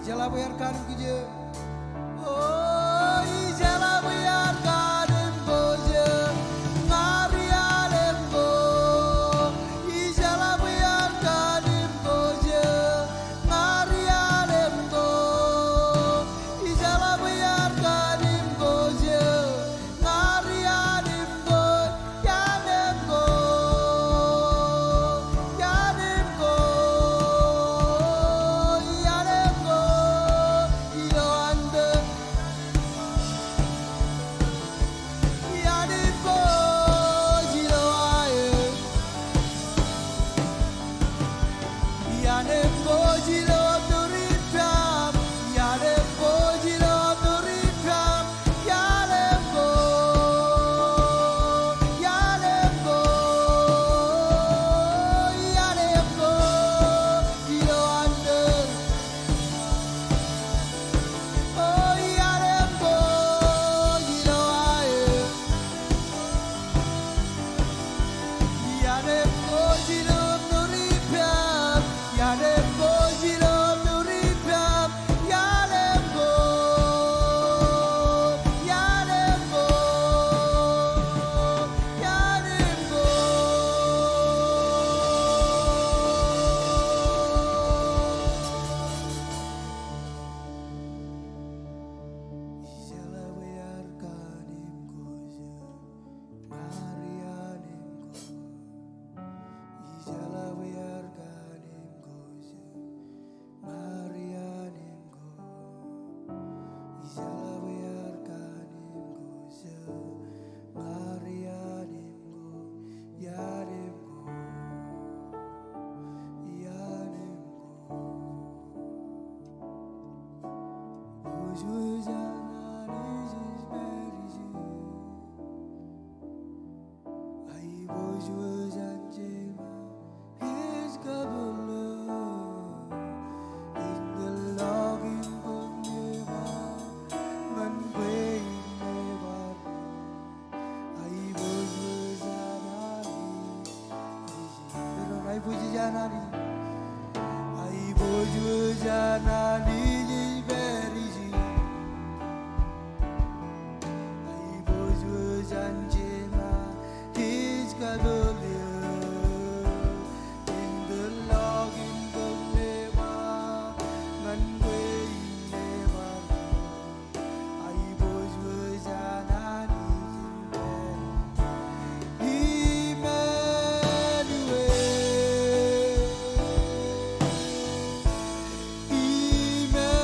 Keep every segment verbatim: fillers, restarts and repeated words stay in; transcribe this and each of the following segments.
Ijeḷā bwe iar kanimkije. O, ijeḷā bwe iar kanimkije. Ña ri alem ko. Ijeḷā bwe iar kanimkije. Ña ri alem ko. Ijeḷā bwe iar kanimkije. Ña ri alem ko. Ialem ko, ialem ko, ialem ko, ilo ande. Ialem ko, ilo aer. Ialem ko, ilo turipañ. Ialem ko, ilo turipañ. Ialem ko, ialem ko, ialem ko, ilo ande. O ialem ko, ilo aer. Ialem ko, ilo turipañ. Ialem ko, ilo turipañ. Ialem ko, ialem ko, ialem ko. Ijeḷā bwe iar kanimkije. Ña ri alem ko. Ijeḷā bwe iar kanimkije. Ña ri alem ko. Ijeḷā bwe iar kanimkije. Ña ri alem ko. Ialem ko. Ialem ko. Bwe ej wōj an Anij ej pād ijin. Aiboojoj an jeṃa kōj kabwilōñ, ej tōl ḷọk in bōk nebar ñan kwe in nebar. Aiboojoj an Anij. Aiboojoj an Anij. Aiboojoj an Anij ej pād ijin. Aiboojoj an jeṃa kōj kabwilōñ, ej tōl ḷọk in bōk nebar ñan kwe in nebar. Aiboojoj an Anij. Immanuel. Immanuel.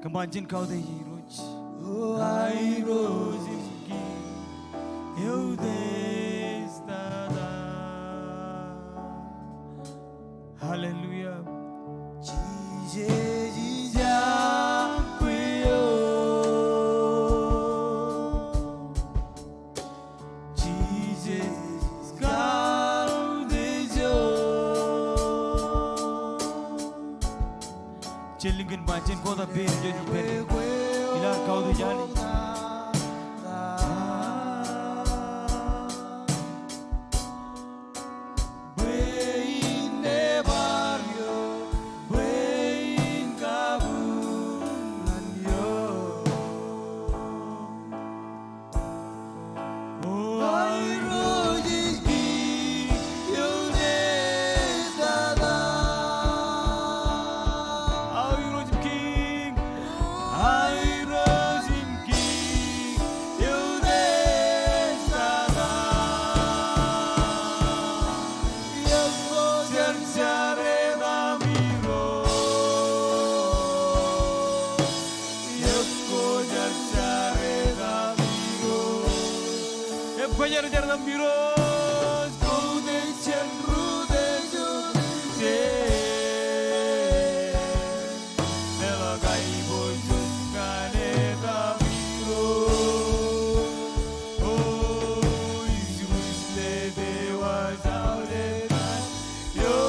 Kōṃṃan jen kautiej Irooj. O Irooj im Kiiñ, eutiej tata. Hallelujah. Jisōs ij aikuj eok. Jisōs kautiej eok. Jen lukkuun ba, jen kotak peid ijo ej pād. Ilo ad kautiej Anij. Bwe in nōbar eok, bwe in kabuñ ñan eok. O Irooj im Kiiñ, eutiej tata. O Irooj im Kiiñ, o Irooj im Kiiñ, eutiej tata. Ekwe jar jar etan Irooj. Ekwe jar jar etan Irooj. Ekwe jar jar etan Irooj. Koutiej jān rūtiej otemjej. Leḷọk aiboojoj ñan etan Irooj. O ij wūjlepād ewōr aolep Eo,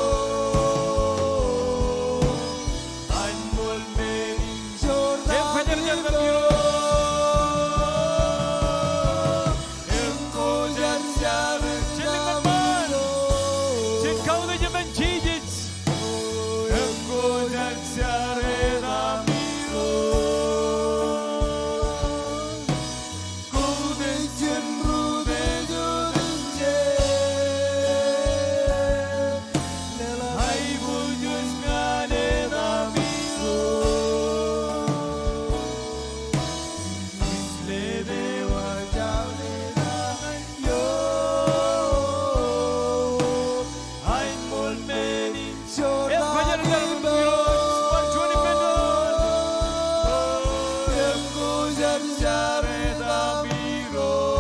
an ṃool men in jor ta. Ekwe jar jar etan Irooj. Ekwe jar jar etan Irooj. Jen kautiej etan Jisōs. Ekwe jar jar etan Irooj. Koutiej jān rūtiej otemjej. Leḷọk aiboojoj ñan etan Irooj. Wūjlepād ewōr aolep Eo, an ṃool men in jor ta. Ekwe jar jar etan Irooj. Bar juon ippān doon. Ekwe jar jar etan Irooj.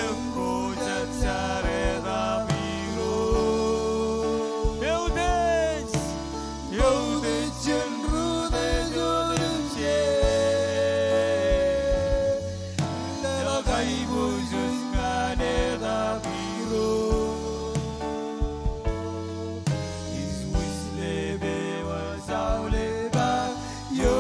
Ekwe jar jar etan Irooj. Eutiej. Eutiej jān rūtiej otemjej. Leḷọk aiboojoj ñan etan Irooj. Ij wūjlepād ewōr aolep Eo,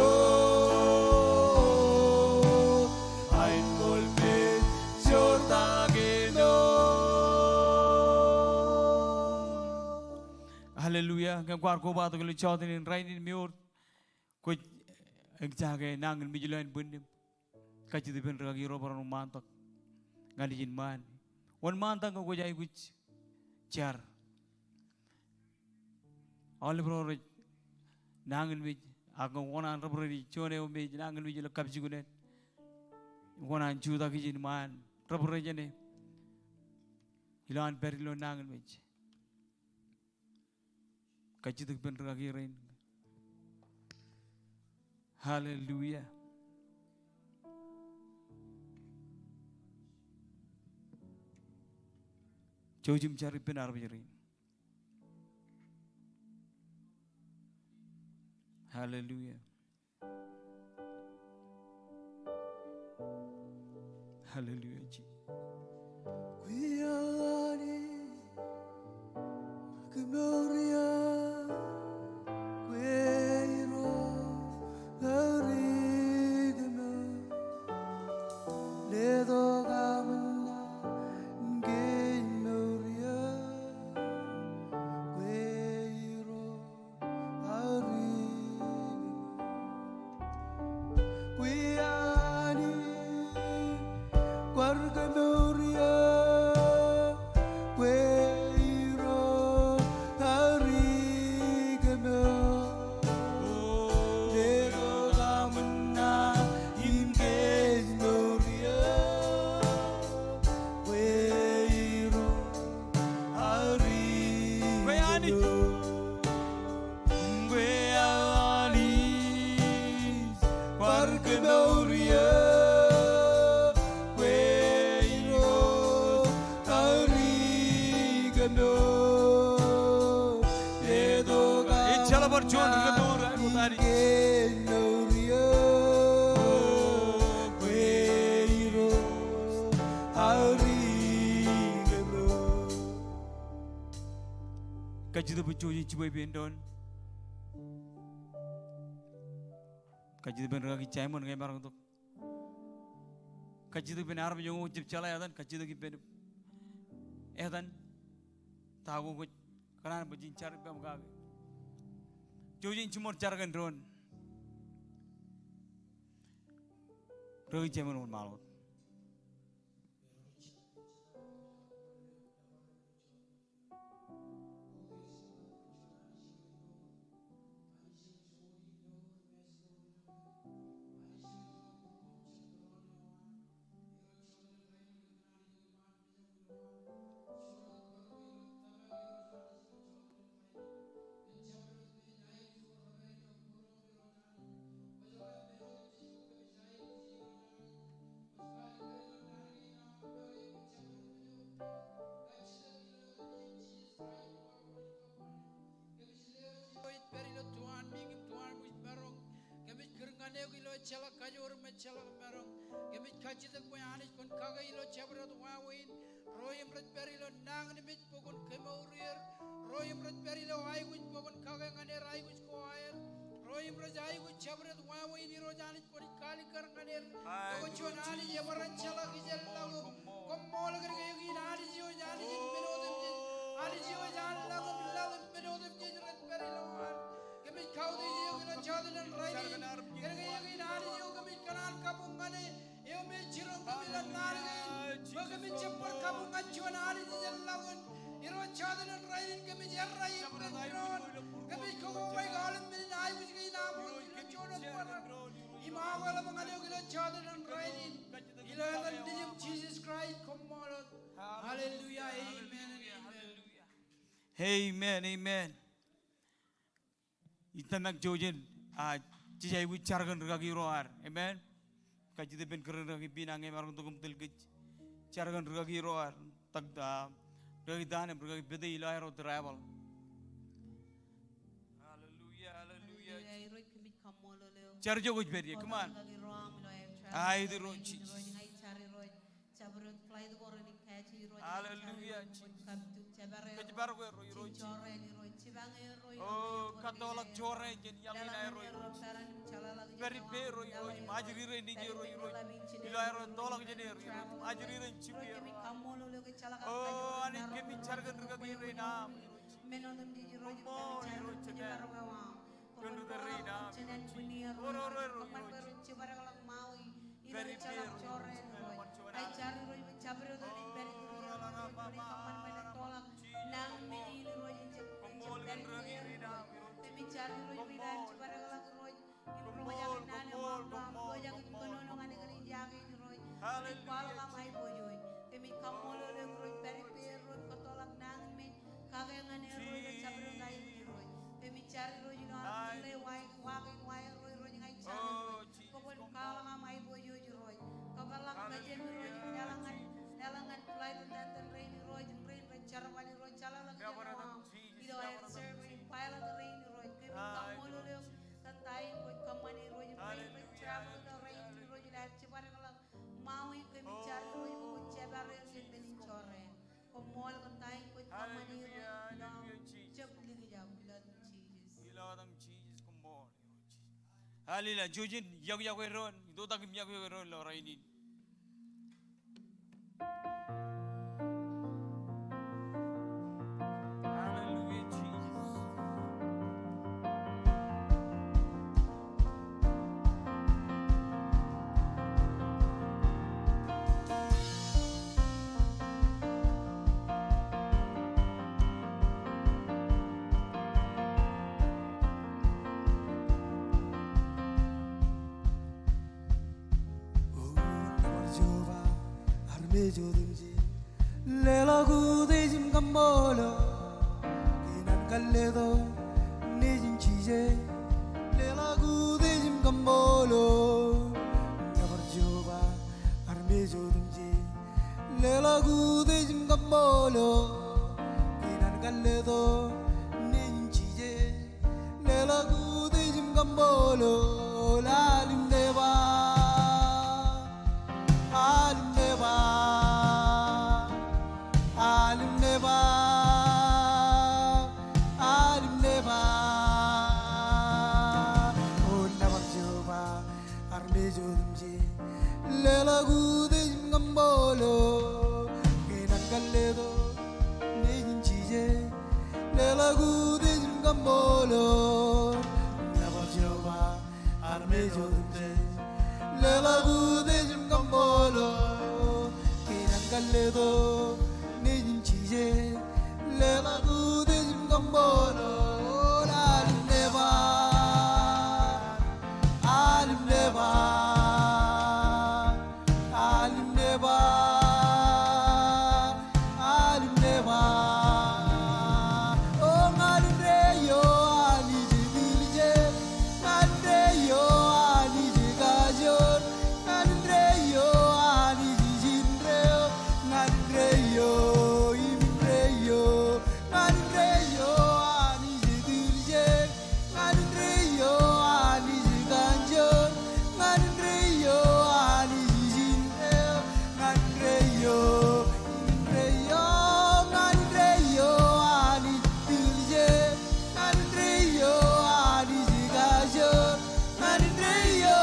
an ṃool men in jor ta kōn eok. Hallelujah. Ñe kwaar kobatok ilo jota in rainin im ewōr, kwōj eñjake nañinmej ilo ānbwinnem. Kajjitōk ippān rikaki ro bar wōnṃaantak ñan ijin ṃaan. Wōnṃaantak ñe kwōj aikuj jar. Aolep ro rej nañinmej, ak ñe kwō kōṇaan rej bar juon eo me ej nañinmej ilo kapijuknen, kwō kōṇaan jutak ijin ṃaan, rej bar jāne ilo an pād ilo nañinmej. Kajjitōk ippān rikaki rein. Hallelujah. Jouj im jar ippān armej rein. Hallelujah. Hallelujah, Jesus. Kwe Anij kōmour eō, kwe Irooj ear kōmour. Letok aṃ ṇa im kōmour eō, kwe Irooj. Kwe Anij kwaar kōmour eō, kwe Irooj ear kōmour. Letok aṃ ṇa im kōmour eō, kwe Irooj ear kōmour. Kwe Anij. Kwe Bar juon ri kōto ro, Anij. Kajjitōk bwe jouj im jibwe ippān doon. Kajjitōk ippān rikaki Simon ñe emaroñ tok. Kajjitōk ippān armej eo kwōj jab jeḷā etan, kajjitōk ippān etan. Ta ko kwōj kōṇaan bwe jen jar ippaṃ kake. Jouj im jiṃor jar kōn doon. Rikaki Simon, wōnṃaanḷọk wōt. Kōmij pād ilo tuwaan meeting, tuwaan ṃōj maroñ. Kōmij kūr ñan eok ilo ejjeḷọk kajoor im ejjeḷọk maroñ. Kōmij kajjitōk bwe Anij kwōn kake ilo jabdewōt wāween. Ro im rej pād ilo nañinmej bwe kwōn kemour er. Ro im rej pād ilo aikuj bwe kwōn kake ñan er aikuj ko aer. Ro im rej aikuj jabdewōt wāween, Irooj Anij, kwōnaaj kaalikkar ñan er. Ekwe juon Anij ebar ejjeḷọk ijellọkuṃ. Koṃṃool kōn ke eñin Anij eo ej Anij in men otemjej. Anij eo ej an lañ im laḷ im men otemjej rej pād ilowaan. Kōmij kautiej eok ilo jota in rainin. Kōn ke eñin Anij eo kōmij kōṇaan kabuñ ñan e. Eo me ej jiroñ kōm ilo naan kein, bwe kōmij jab bar kabuñ ñan juon anij ijellọkin. Irooj, jota in rainin kōmij errā ippān doon. Kōmij kobaik aolep men in aikuj kein aṃ ilo juon wōt bōran. Im akwāḷọk ñan eok ilo jota in rainin. Ilo etan Nejūṃ Jisōs Kraist, koṃṃool wōt. Hallelujah. Amen and amen. Amen, amen. Ij tōmak jouj in, a, jej aikuj jar kōn rikaki ro ad. Amen. Kajjitōk ippān kōrā in rikaki Pina ñe emaroñ tok im tōl kōj. Jar kōn rikaki ro ad. Tak, a, rikaki Tan im rikaki Pete ilo aerro travel. Hallelujah, hallelujah. Hallelujah. Irooj, kōmij kaṃṃoolol eok. Jar ijo kwōj pād ie, come on. Rikaki ro aṃ ilo aer travel. Aet Irooj, Jisōs. Irooj, ña ij jar Irooj. Jabdewōt flight ko renaaj catch Irooj. Hallelujah, Jesus. Kōjparok erro Irooj. Jipañ erro Irooj. O, kattoḷọk jorrāān jān iaḷ in aerro Irooj. Pād ippāerro Irooj. Ajri ro nejierro Irooj. Ilo aerro ettoḷọk jān er Irooj. Ajri ro jipañ erro. O, Anij kōmij jar kōn rikaki rein aṃ Irooj. Koṃṃool Irooj. Kōn ri tōl rein aṃ Irooj. Ro ro ro ro Irooj. Pād ippāerro Irooj. Ij jar Irooj bwe jabdewōt ro rej pād ippān Irooj, bwe rej kōṃṃan bwe ren ettoḷọk nañinmej in Irooj, ij jab, ij jab pād ippān Irooj. Kōmij jar Irooj bwe ren jibadekḷọk Irooj im roñjake naan eo aṃ ilo aṃ pojak im kōnono ñan eklejia kein Irooj. Im kwaḷọk aṃ aiboojoj. Kōmij kaṃṃoolol eok Irooj, pād ippāerro im kōttoḷọk nañinmej. Kake ñan erro ilo jabdewōt aikuj Irooj. Kōmij jar Irooj ilo aṃ kile wa, wa kein wa erro Irooj, ña ij jar Irooj. Kōṃṃan kwaḷọk aṃ aiboojoj Irooj. Kōpeḷḷọk kōjām Irooj, leḷọk ñan, leḷọk ñan flight attendant rein Irooj, im rein rej jerbal Irooj, jeḷāḷọkjeṇ eo aṃ ilo aer serve im pilot rein Irooj. Kōmij kaṃṃoolol eok kōn ta in kwōj kōṃṃane Irooj, im rein rej travel ilo rainin Irooj, ilo aer jibadekḷọk ṃae in. Kōmij jar Irooj bwe kwōn jepar er iien men in jorrāān. Koṃṃool kōn ta in kwōj kōṃṃane Irooj, ilo aṃ jab likjab ilo etan Jisōs. Ilo etan Jisōs, koṃṃool Irooj. Hallelujah. Jouj in iọkiọkwe doon, itoitak im iọkiọkwe doon ilo rainin. Hallelujah, Jesus. O, nōbar Jeova armej otemjej, leḷọk utiej im kaṃṃoolol. Kōn an kar letok Nejin Jisōs, leḷọk utiej im kaṃṃoolol. Nōbar Jeova armej otemjej, leḷọk utiej im kaṃṃoolol. Kōn an kar letok Nejin Jisōs, Leḷọk utiej im kaṃṃoolol. Leḷọk Jeova armej otemjej. Leḷọk utiej im kaṃṃoolol. Kōn an kar letok Nejin Jisōs. Leḷọk utiej im kaṃṃoolol. Al im nebar. Al im nebar. Al im nebar, al im nebar. O ñan indeeo Anij etiljek, ñan indeeo Anij ekajoor, ñan indeeo Anij ijindeeo, ñan indeeo im indeeo, ñan indeeo Anij etiljek. Ñan indeeo Anij ekajoor, ñan indeeo Anij ijindeeo, ñan indeeo, indeeo, ñan indeeo Anij etiljek, ñan indeeo Anij ekajoor, ñan indeeo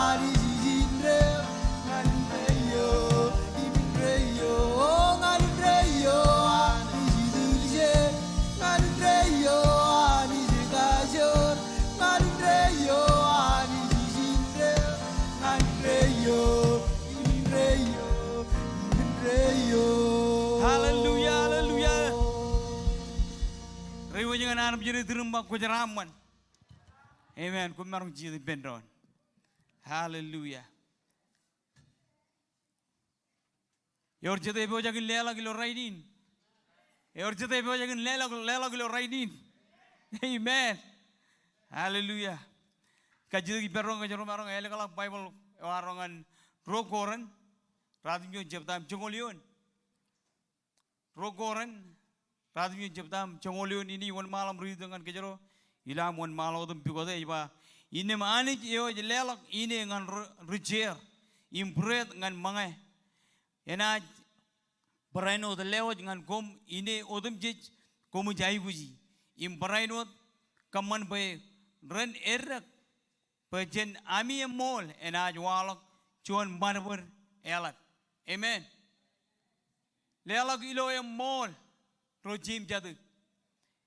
Anij ijindeeo, ñan indeeo, im indeeo, ñan indeeo Anij etiljek, ñan indeeo Anij ekajoor, ñan indeeo Anij ijindeeo, ñan indeeo, im indeeo, im indeeo. Hallelujah, hallelujah. Reiwōj ñan armej eo iturūṃ ba kwōj jeraaṃṃan. Amen. Koṃ maroñ jijet ippān doon. Hallelujah. Ewōr jete epojak in leḷọk ilo rainin? Ewōr jete epojak in leḷọk, leḷọk ilo rainin? Amen. Hallelujah. Kajjitōk ippān doon kōjro maroñ ālōkḷọk Baibōḷ eo arro ñan Ruo Korint, ratimjuon jebta im joñoul eoon. Ruo Korint, ratimjuon jebta im joñoul eoon. Inaaj wōnṃaanḷọk im riiti tok ñan kōjro ilo aṃ wōnṃaanḷọk otem pukot eo, ej ba, innām Anij eo ej leḷọk ine ñan ri-, rijeer, im būreet ñan ṃōñā, enaaj barāinwōt lewōj ñan koṃ ine otemjej koṃij aikuji, im barāinwōt kōṃṃan bwe ren eddek bwe jān ami eṃṃool enaaj waḷọk juon ṃadṃōd eḷap. Amen. Leḷọk ilo eṃṃool ro jeiū im jatū.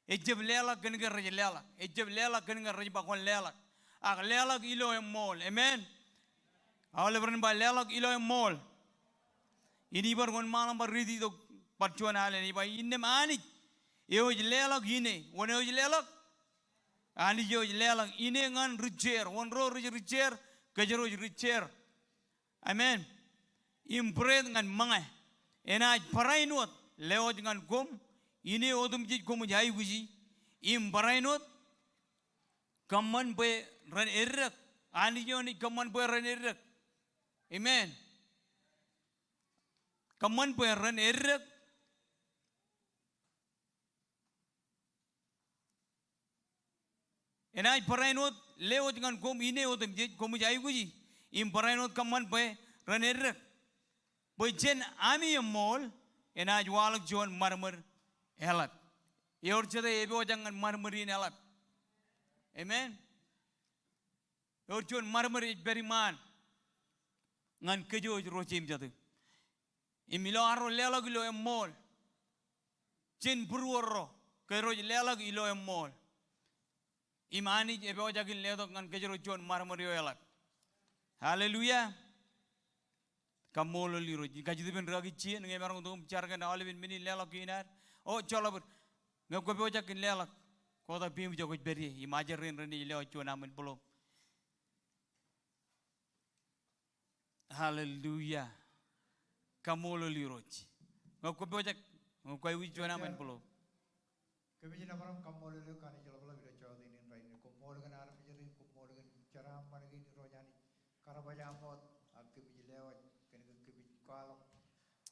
Ejjab leḷọk kōn ke rej leḷọk. Ejjab leḷọk kōn ke rej ba kwōn leḷọk. Ak leḷọk ilo eṃṃool. Amen. Aolep ren ba leḷọk ilo eṃṃool. Inaaj bar wōnṃaanḷọk im bar riiti tok bar juon alen. Ej ba innām Anij eo ej leḷọk ine. Wōn eo ej leḷọk? Anij eo ej leḷọk ine ñan rijeer, wōn ro rej rijeer, kōjro ej rijeer. Amen. Im būreet ñan ṃōñā. Enaaj barāinwōt lewōj ñan koṃ ine otemjej koṃij aikuji, im barāinwōt kōṃṃan bwe ren eddek. Anij eo enaaj kōṃṃan bwe ren eddek. Amen. Kōṃṃan bwe ren eddek. Enaaj barāinwōt lewōj ñan koṃ ine otemjej koṃij aikuji, im barāinwōt kōṃṃan bwe ren eddek. Bwe jān ami eṃṃool enaaj waḷọk juon ṃadṃōd eḷap. Ewōr jete epojak ñan ṃadṃōd in eḷap? Amen. Ewōr juon ṃadṃōd ej pād iṃaan ñan kōj ro jeiū im jatū. Im ilo arro leḷọk ilo eṃṃool, jen būruorro kōjro ej leḷọk ilo eṃṃool. Im Anij epojak in letok ñan kōjro juon ṃadṃōd eo eḷap. Hallelujah. Kaṃṃoolol Irooj. Ij kajjitōk ippān ri-kajjien ñe emaroñ tok im jar kōn aolepen men in leḷọk kein ad. O, joḷọk bōd. Ñe kwō pojak in leḷọk, kotak peiṃ ijo kwōj pād ie. Im ajri rein renaaj lewōj juon aṃ envelope. Hallelujah. Kaṃṃoolol Irooj. Ñe kwō pojak, ñe kwōj aikuj juon aṃ envelope. Kōmij nōbar im kaṃṃoolol eok Anij ḷapḷap ilo jota in rainin. Koṃṃool kōn armej rein, koṃṃool kōn jeraaṃṃan kein Irooj Anij. Kar baj aṃ wōt ak kōmij lewōj kōn ke kōmij kwaḷọk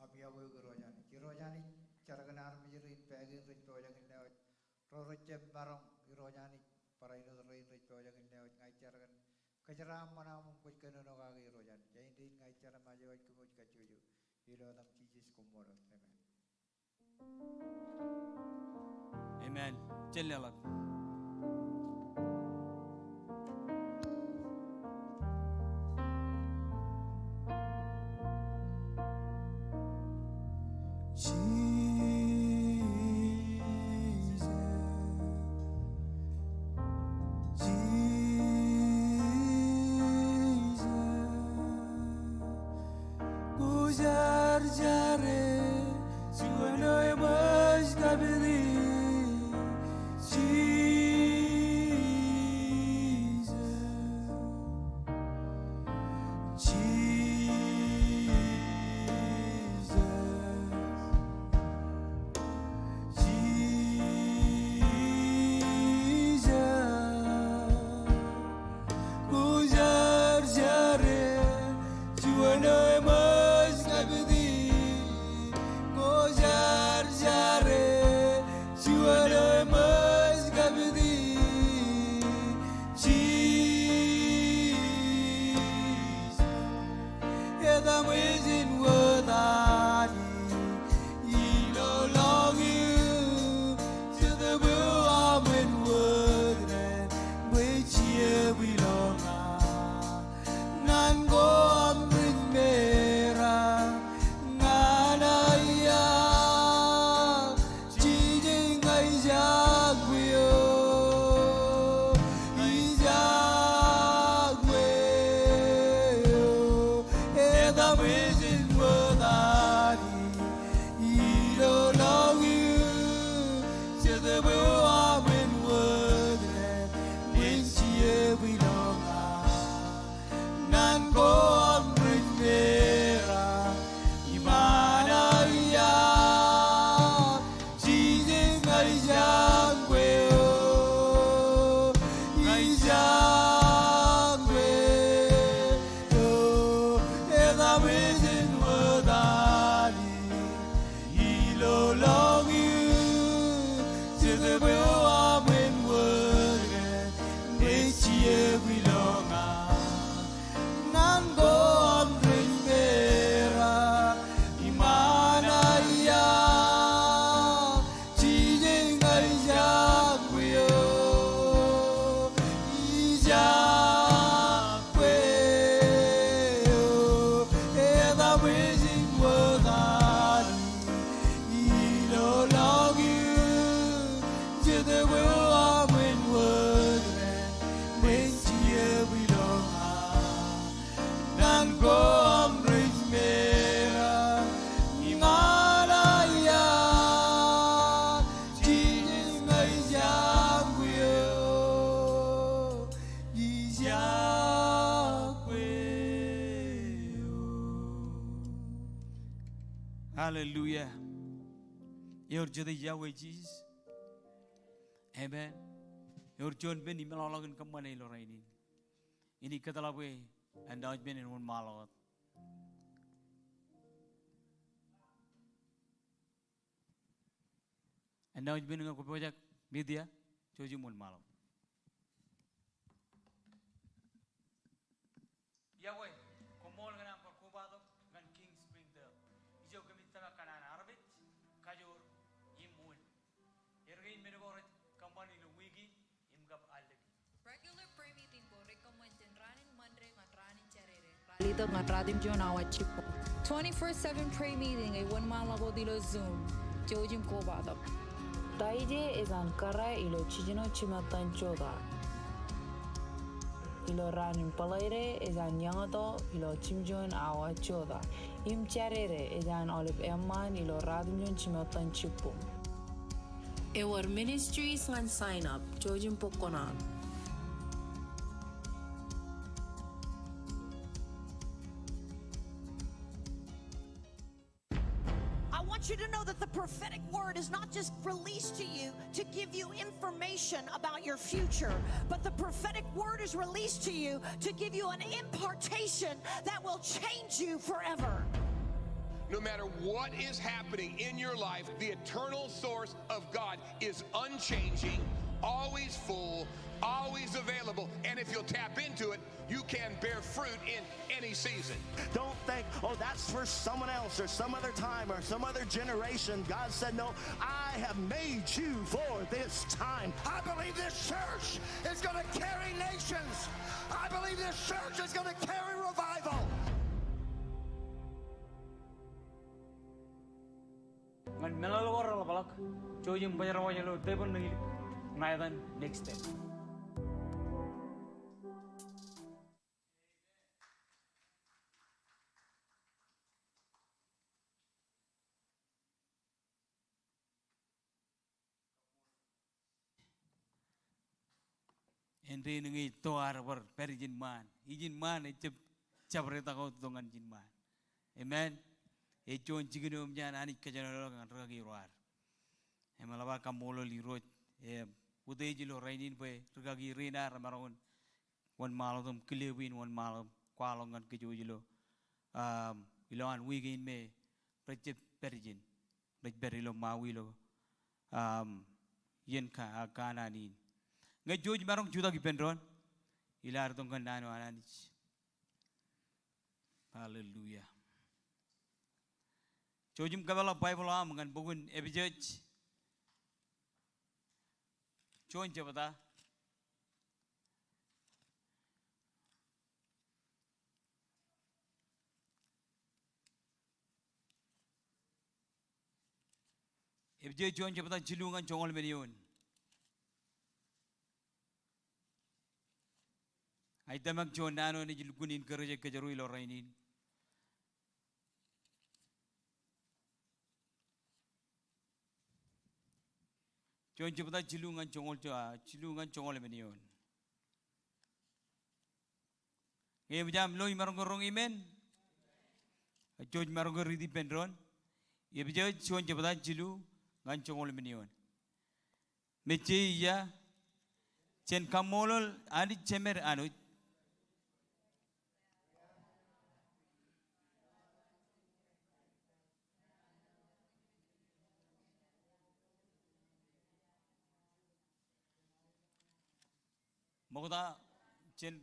aṃ yokwe eok Irooj Anij. Irooj Anij, jar kōn armej rein, pā kein rej pojak in lewōj. Ro rej jab maroñ Irooj Anij, barāinwōt rein rej pojak in lewōj. Ña ij jar kōn kōjeraaṃṃan aṃ im kwōj kōnono kake Irooj Anij. Āindein ña ij jar im aje wōj kōm wōj kajjojo. Ilo etaṃ Jisōs, koṃṃool wōt. Amen. Amen. Jen leḷọk. Hallelujah. Ewōr jete Yahweh Jisōs. Amen. Ewōr juon pen imeḷọkḷọk in kōṃṃane ilo rainin. Inaaj kōtḷọk bwe announcement in wōnṃaanḷọk wōt. Announcement ñe kwō pojak media, jouj im wōnṃaanḷọk. Yahweh, koṃṃool kōn aṃ bar kobatok ñan King Springdale. Ijo kōmij tōmak kōn an armej, kajoor im wūn. Erkein men ko rej kōṃṃan ilo wiik in im kab allōñ in. Regular prayer meeting ko rej kōṃṃan jān raan in Monday ñan raan in Jādede. Raar letok ñan ratimjuon awa jibboñ. Twenty-four seven prayer meeting ej wōnṃaanḷọk wōt ilo Zoom. Jouj im kobatok. Taije ej an kōrā ilo jiljino jimettan jota. Ilo raan in Bōḷaide ej an eñoto ilo jimjuon awa jota. Im Jādede ej an aolep eṃṃaan ilo ratimjuon jimettan jibboñ. Ewōr ministries ñan sign up, jouj im bōk kuṇaaṃ. I want you to know that the prophetic word is not just released to you to give you information about your future, but the prophetic word is released to you to give you an impartation that will change you forever. No matter what is happening in your life, the eternal source of God is unchanging, always full, always available. And if you'll tap into it, you can bear fruit in any season. Don't think, "Oh, that's for someone else or some other time or some other generation." God said, "No, I have made you for this time." I believe this church is gonna carry nations. I believe this church is gonna carry revival. Ñan meḷeḷe ko reḷapḷọk, jouj im bōjrak wōj ilo tebōḷ ṇe ilik, ṇa etan next step. Āindein ñe ej to ad bar pād ijin ṃaan. Ijin ṃaan ejjab jabdewōt tok ñan ijin ṃaan. Amen. Ej juon jikin eo eṃōj an Anij kōjenolọk ñan rūkaki ro ad. Im eḷap aō kaṃṃoolol Irooj, im utiej ilo rainin bwe rūkaki rein ad remaroñ in wōnṃaanḷọk im kile bwe in wōnṃaanḷọk im kwaḷọk ñan kōj wōj ilo, um, ilowaan wiik in me rej jab pād ijin. Rej pād ilo Maui ilo, um, iien Ka-, Kanaan in. Ñe jouj maroñ jutak ippān doon, ilo ad itok ñan naan eo an Anij. Hallelujah. Jouj im kōpeḷḷọk Baibōḷ eo aṃ ñan bok in Epesōs juon jebta. Epesōs juon jebta jilu ñan joñoul emān eoon. Ij tōmak juon naan eo enaaj lukkuun encourage kōjro ilo rainin. Juon jebta jilu ñan joñoul, ah, jilu ñan joñoul emān eoon. Ñe eṃōj aṃ lo imaroñ ke roñ amen. Jouj maroñ ke riiti ippān doon. Epesōs juon jebta jilu ñan joñoul emān eoon. Mejje ia, jen kaṃṃoolol Anij Jemed Anij. Ṃokta jen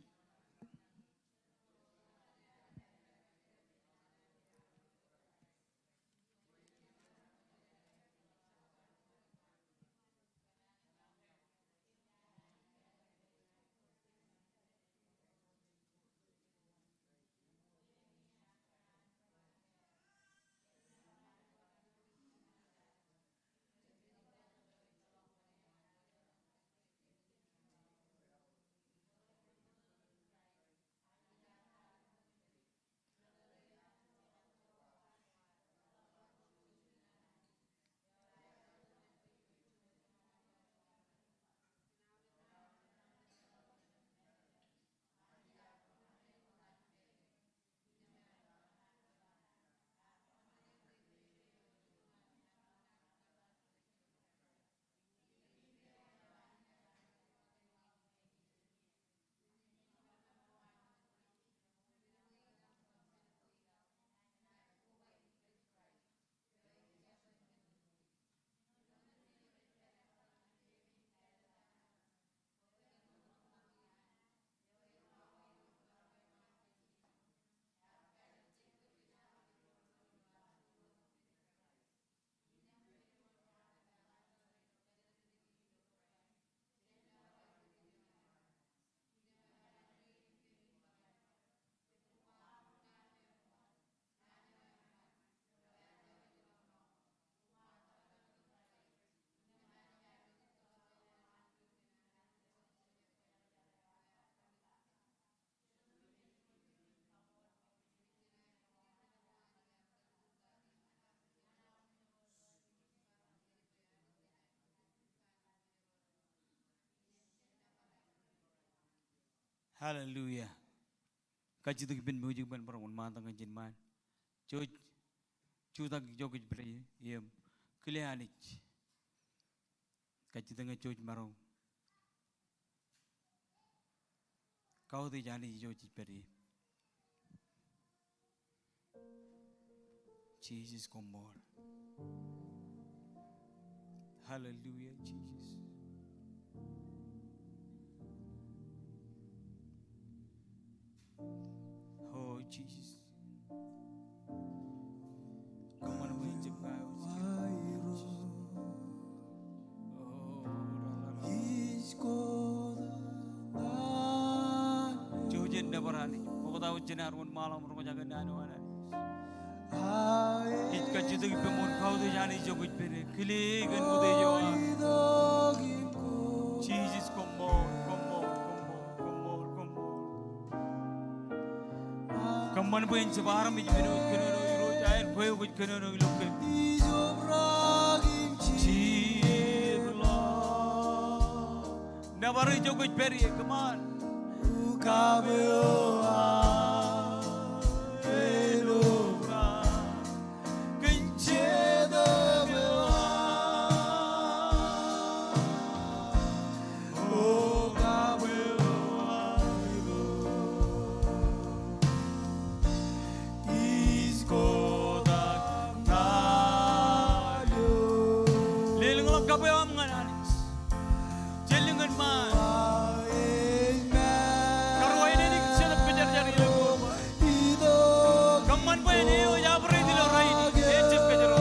Hallelujah. Kajjitōk ippān music band bwe ren ṃaantak ñan ijin ṃaan. Jouj jutak ijo kwōj pād ie im kile Anij. Kajjitōk ñe jouj maroñ kautiej Anij ijo jej pād ie. Jesus, koṃṃool. Hallelujah, Jesus. Oh, Jesus. Kōṃṃan bwe en jab kautiej. Oh, la, la, la. Jouj im nōbar Anij. Oktak wōt jān ad wōnṃaanḷọk im roñjake naan eo an Anij. Ij kajjitōk ippaṃ wōt kautiej Anij ijo kwōj pād ie. Kile kōn utiej eo aṃ. Jesus, koṃṃool, koṃṃool, koṃṃool, koṃṃool, koṃṃool. Kōṃṃan bwe en jab armej men eo kwōj kōnono Irooj, ak en kwe eo kwōj kōnono ilo kōm. Nōbar ijo kwōj pād ie, come on. Lelōñḷọk kabwe eo aṃ ñan Anij. Jelliñ in ṃaan. Karuwainene in, Jetōb Kwōjarjar, ilo Kōṃṃan bwe en eo ej operate ilo rainin, ejab kōjro.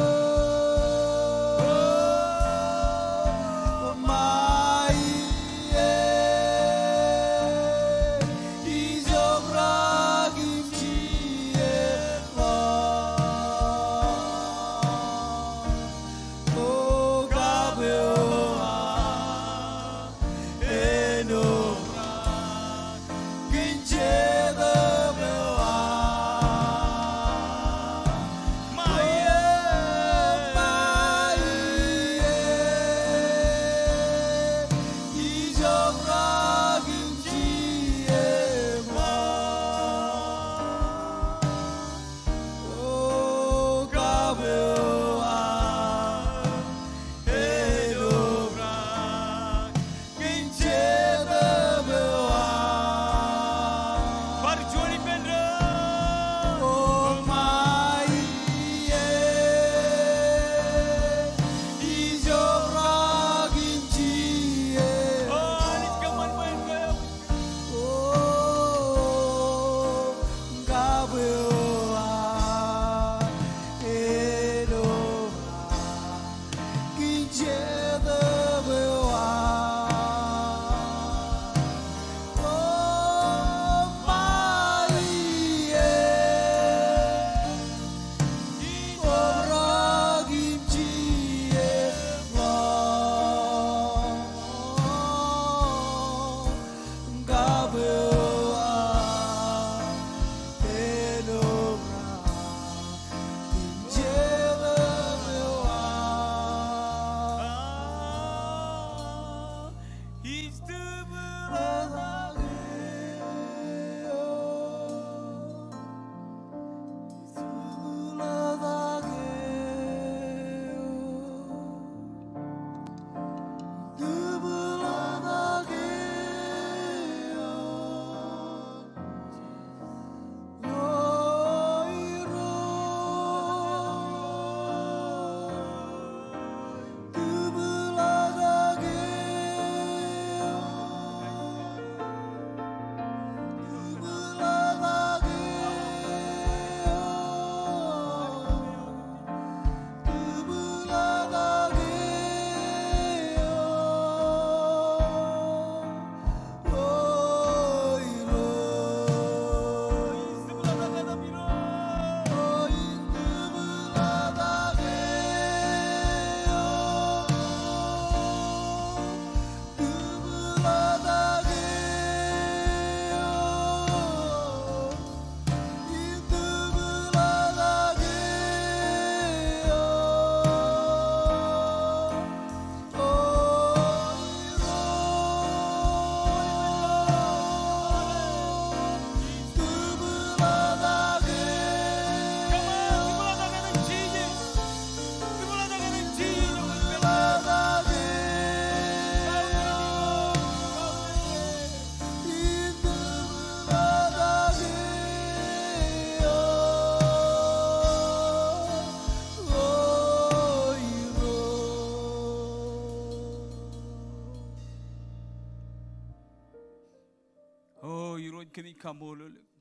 Irooj kōmij kaṃṃoolol eok.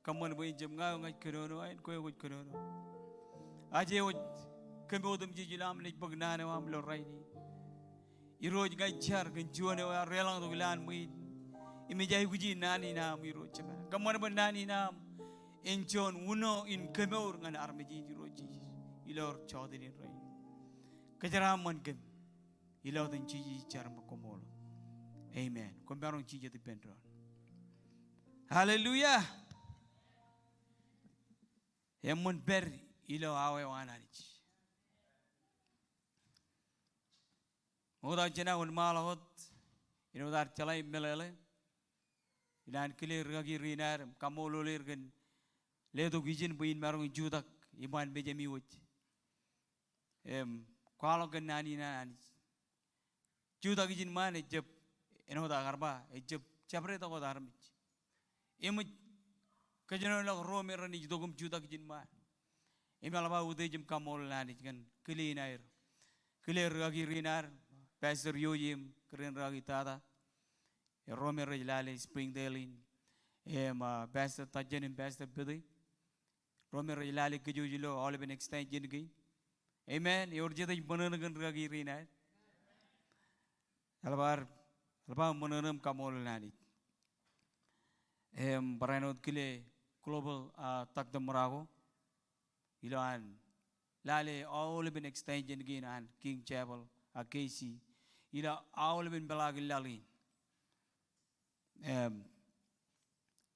Kōṃṃan bwe en jab ña eo ña ij kōnono, ak en kwe kwōj kōnono. Ak ewōj kōm otemjej ilo aṃ naaj bōk naan eo aṃ ilo rainin. Irooj ña ij jar kōn juon eo ear deḷọñtok ilowaan ṃwiin im ej aikuji naan in aṃ Irooj Jemām. Kōṃṃan bwe naan in aṃ en juon uno in kemour ñan armej eo Irooj Jisōs ilo jota in rainin. Kōjeraaṃṃan kōm. Ilo etan Jisōs ij jar im kaṃṃoolol. Amen. Koṃ maroñ jijet ippān doon. Hallelujah. Eṃṃan pād ilo awa eo an Anij. Ṃokta jān aō wōnṃaanḷọk wōt, āinwōt ad jeḷā im meḷeḷe, inaaj kile rikaki rein ad im kaṃṃoolol er kōn letok ijin bwe in maroñ in jutak iṃaan mejāmi wōj im kwaḷọk kōn naan in an Anij. Jutak ijin ṃaan ejjab, āinwōt aō kar ba, ejjab jabdewōt armej. Im ej kōjenolọk ro me renaaj itok im jutak ijin ṃaan. Im eḷap aō utiej im kaṃṃoolol Anij ñan kile in aer. Kile rikaki rein ad, Pastor Yoje im kōrā in rikaki tata. Ro me rej lale Springdale in. Im, ah, Pastor Tajen im Pastor Pete. Ro me rej lale kōjwōj ilo aolepen extension kein. Amen. Ewōr jet ej ṃōṇōṇō kōn rikaki rein ad? Eḷap ad, eḷap aō ṃōṇōṇō im kaṃṃoolol Anij. Im barāinwōt kile Global, ah, Doctor Morocco. Ilo an lale aolepen extension kein an King Chapel, ah, K C. Ilo aolepen peḷaakin laḷ in. Im,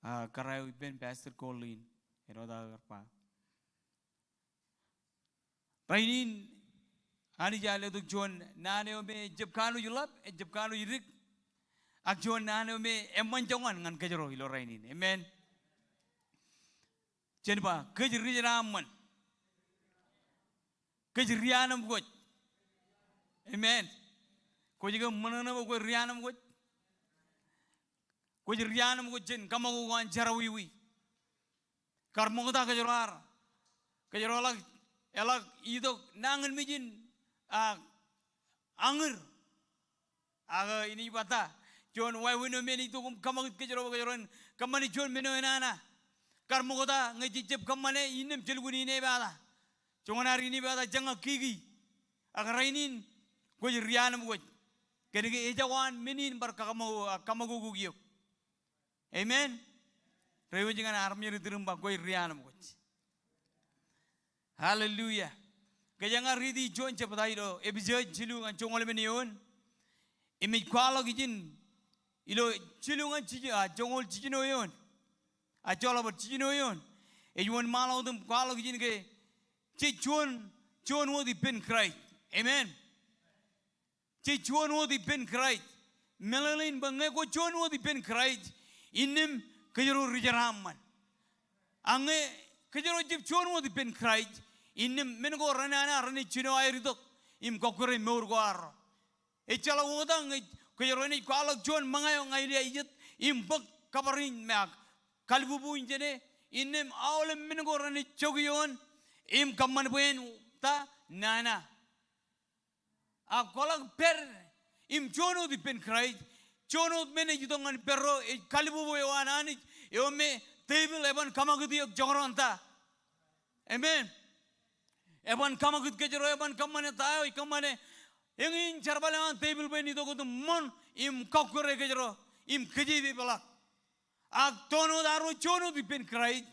ah, kōrā eo ippān Pastor Colleen, āinwōt aō kar ba. Rainin, Anij ear letok juon naan eo me ejjab kanooj ḷap, ejjab kanooj dik, ak juon naan eo me eṃṃan joñan ñan kōjro ilo rainin. Amen. Jen ba, kōj rijeraaṃṃan. Kōj rianemkwōj. Amen. Kwōj ke ṃōṇōṇō bwe kwōj rianemkwōj? Kwōj rianemkwōj jān kōṃakoko an jerọwiwi. Kar ṃokta kōjro ar, kōjro eḷak, eḷak itok nañinmej in, ah, añūr. Ak, eh, inaaj ba ta, juon wāween eo me enaaj itok im kōṃakūt kōjro, kōjro en kōṃṃane juon men eo enana. Kar ṃokta ñe jej jab kōṃṃane, innām jelukkuun inepata. Joñan ad inepata, jeñak kiki. Ak rainin, kwōj rianemkwōj. Kōnke ejako an men in bar kōṃakoko, ah, kōṃakoko eok. Amen. Reiwōj ñan armej eo iturūṃ ba kwōj rianemkwōj. Hallelujah. Kōjeañ riiti juon jebta ilo Epesōs jilu ñan joñoul emān eoon. Im ej kwaḷọk ijin ilo jilu ñan jiljino, ah, joñoul jiljino eoon. Ah, joḷọk bōd jiljino eoon. Ej wōnṃaanḷọk wōt im kwaḷọk ijin ke jej juon, juon wōt ippān Kraist. Amen. Jej juon wōt ippān Kraist. Meḷeḷein bwe ñe kwōj juon wōt ippān Kraist, innām kōjro rijeraaṃṃan. Ak ñe kōjro jab juon wōt ippān Kraist, innām men ko renana renaaj jino aer itok im kọkkure mour ko arro. Ejjeḷọk oktak ñe kōjro enaaj kwaḷọk juon ṃōñā eo ña ilo aō ijet im bōk kōbar in me ak kalbubu in jāne, innām aolep men ko renaaj jok ioon im kōṃṃan bwe en ta, nana. Ak kwōḷak pād im juon wōt ippān Kraist, juon wōt men ej itok ñan pedro, ej kalbubu eo an Anij, eo me tepil eban kōṃakūt eok joñan ta. Amen. Eban kōṃakūt kōjro, eban kōṃṃane ta eo ej kōṃṃane. Eñin jerbal eo an tepil bwe en itok wōt im ṃoṇ im kọkkure kōjro im kōjepepḷọk. Ak toon wōt arro juon wōt ippān Kraist,